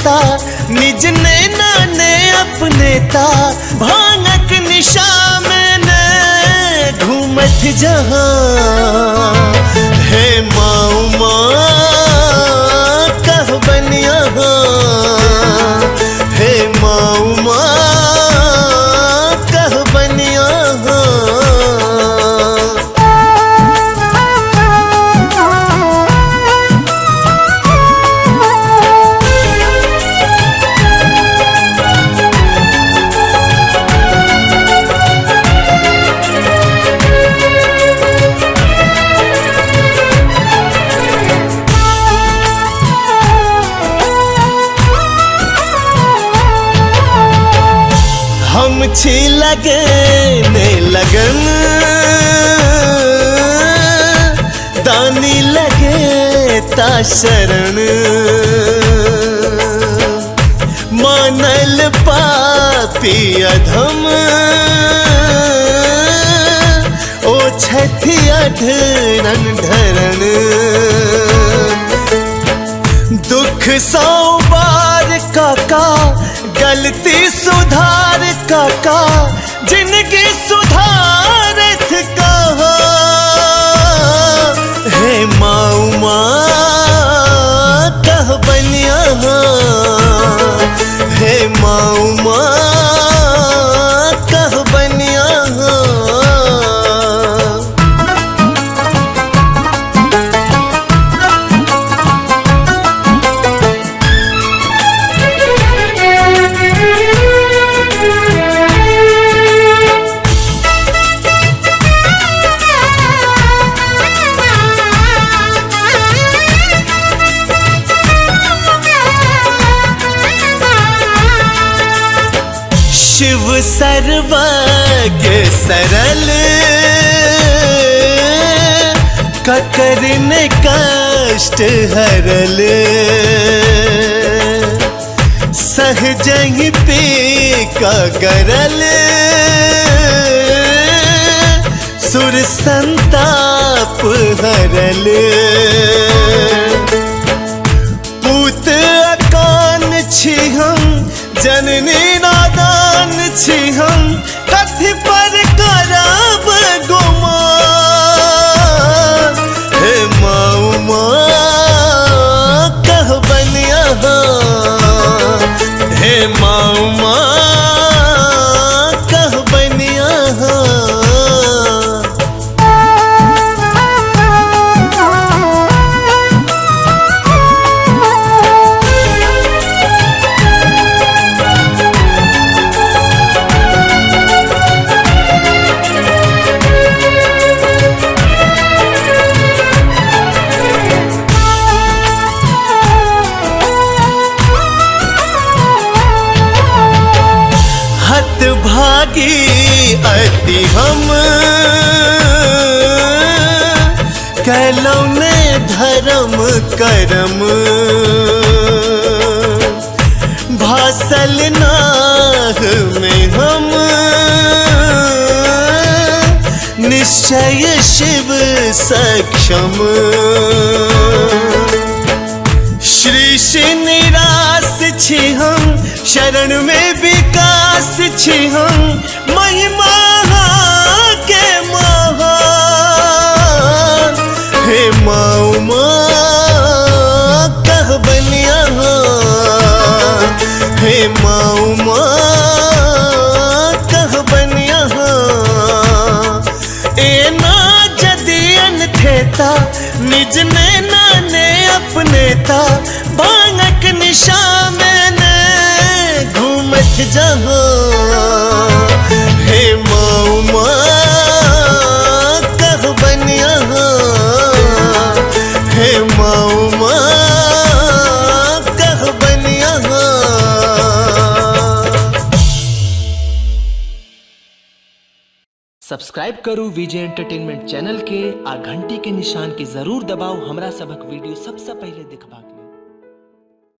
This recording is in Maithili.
थेता, निज नैना ने अपने ता, भांगक निशा में ने घूमत जहां। हे माँ उमा कह बनिया, हे माँ उमा कह बनिया। हम छी लगे ने लगन, दानी लगे ता शरण, मानल पापी अधम, ओ छथि अढरन ढरन। दुख सौ बार काका, गलती सुधार काका, जिनकी सुधारत कहा। हे माँ उमा कह बनिया, हे माँ उमा कह बनिया। शिव सर्वज्ञ सरल, ककर ने कष्ट हरल, सहजहि पी का गरल, सुर संताप हरल। पूत अकान छी हम, जननी नादान छी हम, कथि पर करब गुमान। हे माँ उमा कह बनिया, हे माँ उमा कह बनिया। भागी अति हम कैलौ ने धर्म करम, भासल नाह में हम, निश्चय शिव सक्षम। श्री निराश छी हम, शरण में विकास छी हम, महिमा के महान। हे माँ उमा कह बनिया, हे माँ उमा कह बनिया। एना जदि अनथेता, निज नैना ने अपने ता, भांगक निशा में ने घूमत जहां। हे माँ उमा कह बनिया, हे माँ उमा कह बनिया। सब्सक्राइब करू विजय एंटरटेनमेंट चैनल के आ घंटी के निशान के जरूर दबाऊ हमरा सबक वीडियो सबसे पहले देखबाक।